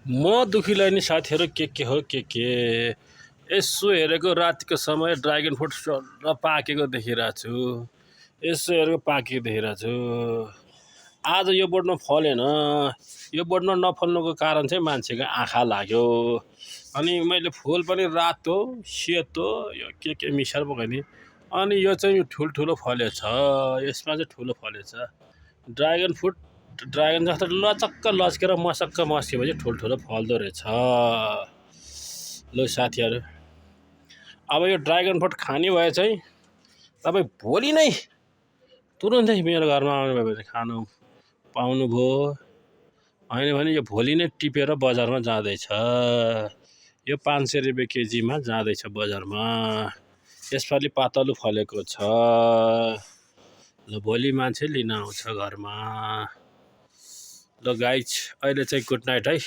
म दुखीलाई नि साथीहरू के हो के यसो हेरेको रातिको समय ड्रागन फ्रुट र पाकेको देखिरहेको छु। यसो हेरेको पाकेको देखिरहेको छु। आज यो बोटमा फलेन। यो बोटमा नफल्नुको कारण चाहिँ मान्छेको आँखा लाग्यो। अनि मैले फुल पनि रातो सेतो यो के मिसाएर पकाइदिएँ। अनि यो चाहिँ ठुल्ठुलो फलेछ। यसमा चाहिँ ठुलो फलेछ। ड्रागन फ्रुट ड्रागन जस्तो लचक्क लच्केर मसक्क मस्केपछि ठुल्ठुलो फल्दो रहेछ। ल साथीहरू, अब यो ड्रागन फ्रुट खाने भए चाहिँ तपाईँ भोलि नै तुरुन्तै मेरो घरमा आउनुभयो भने खानु पाउनुभयो। होइन भने यो भोलि नै टिपेर बजारमा जाँदैछ। यो 500 रुपियाँ केजीमा जाँदैछ बजारमा। यसपालि पातलो फलेको छ। ल भोलि मान्छे लिन आउँछ घरमा। ल गाइज, अहिले चाहिँ गुड नाइट है।